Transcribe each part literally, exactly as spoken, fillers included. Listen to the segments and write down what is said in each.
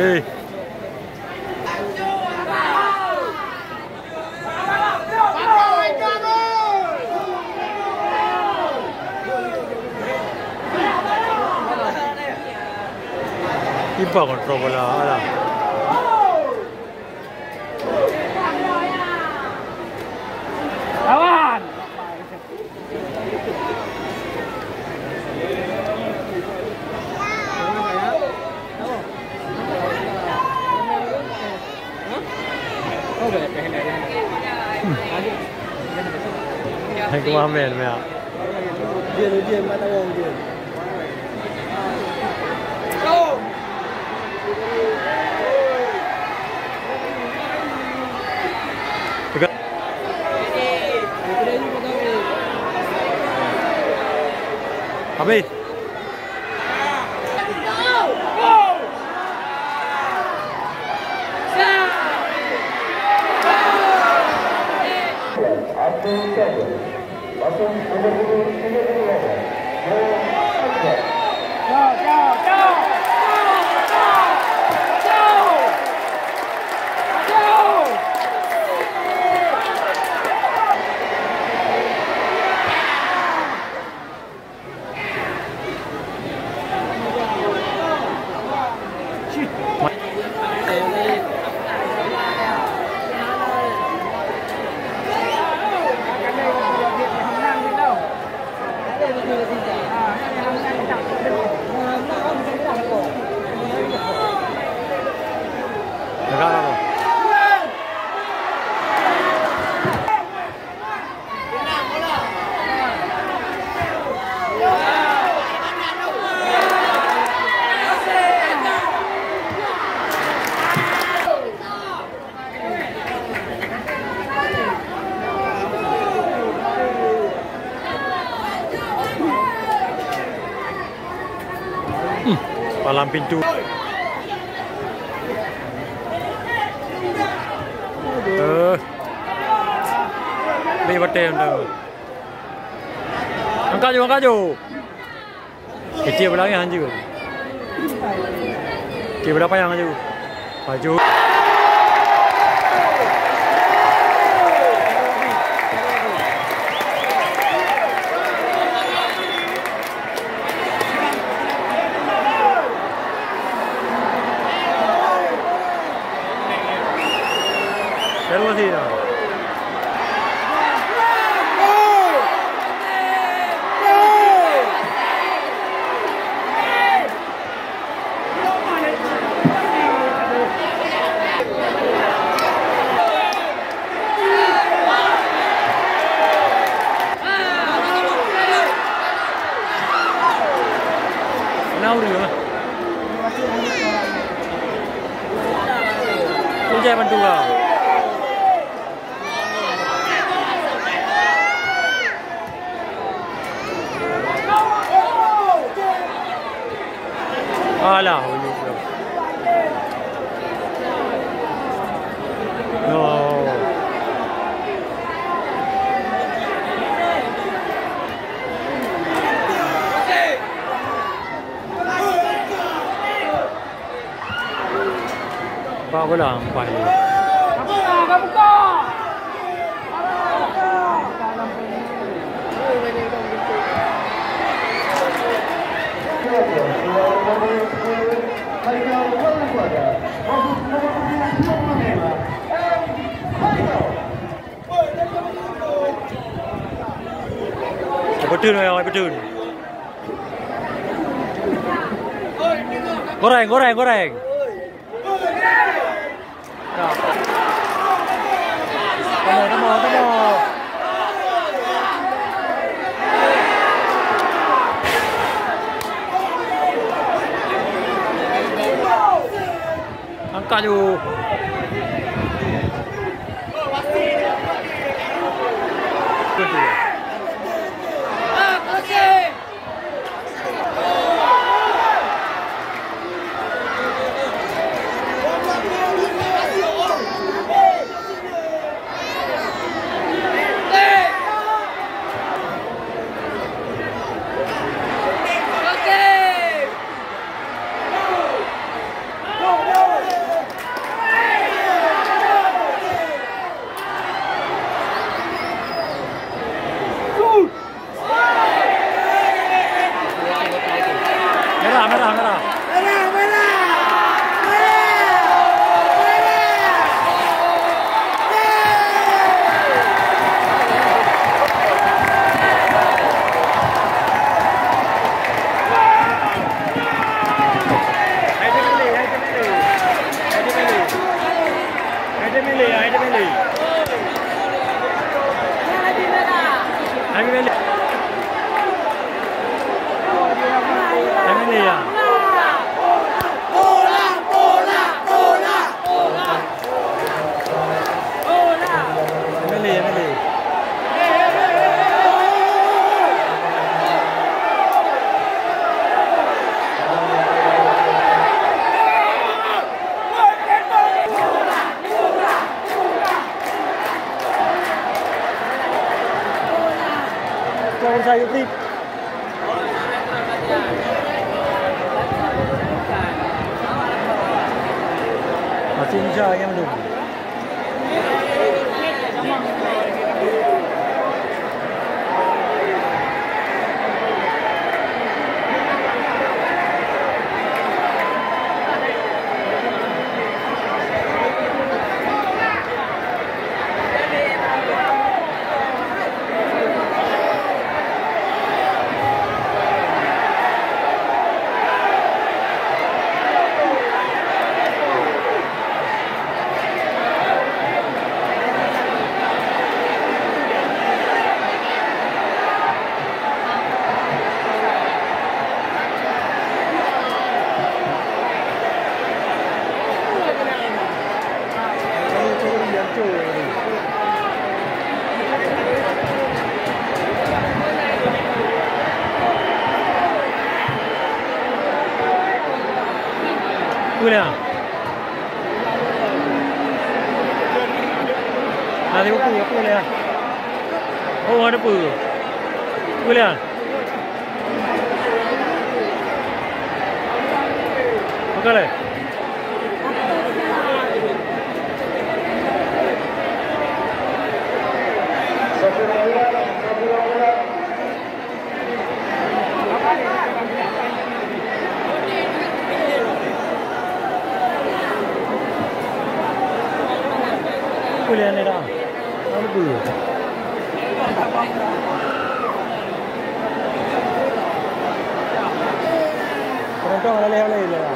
Eh. Kipa kontrol bola, alah. Lawan. Hai, keumah mén, mé. Habis. Hmm, palang pintu. Eh. Beri batèe anda. Angkat ju, angkat ju. Kecil belah ni hanjur. Kecil belah payang hanjur. Maju. Terus sih dah. Kenapa dia? Hujan bantu kau. Alah, no. Pak bola empat. Betul, ya, betul. Goreng, goreng, goreng. Tamo, tamo, tamo. Angkat ju. Ayo, Frit. Masih bisa yang dulu. Boleh ah. Ada apa? Apa boleh ah? Oh, ada apa? Boleh ah. Bukan leh. Boleh ni dah. Apa? Penonton laleh oleh lah.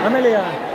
Amelia.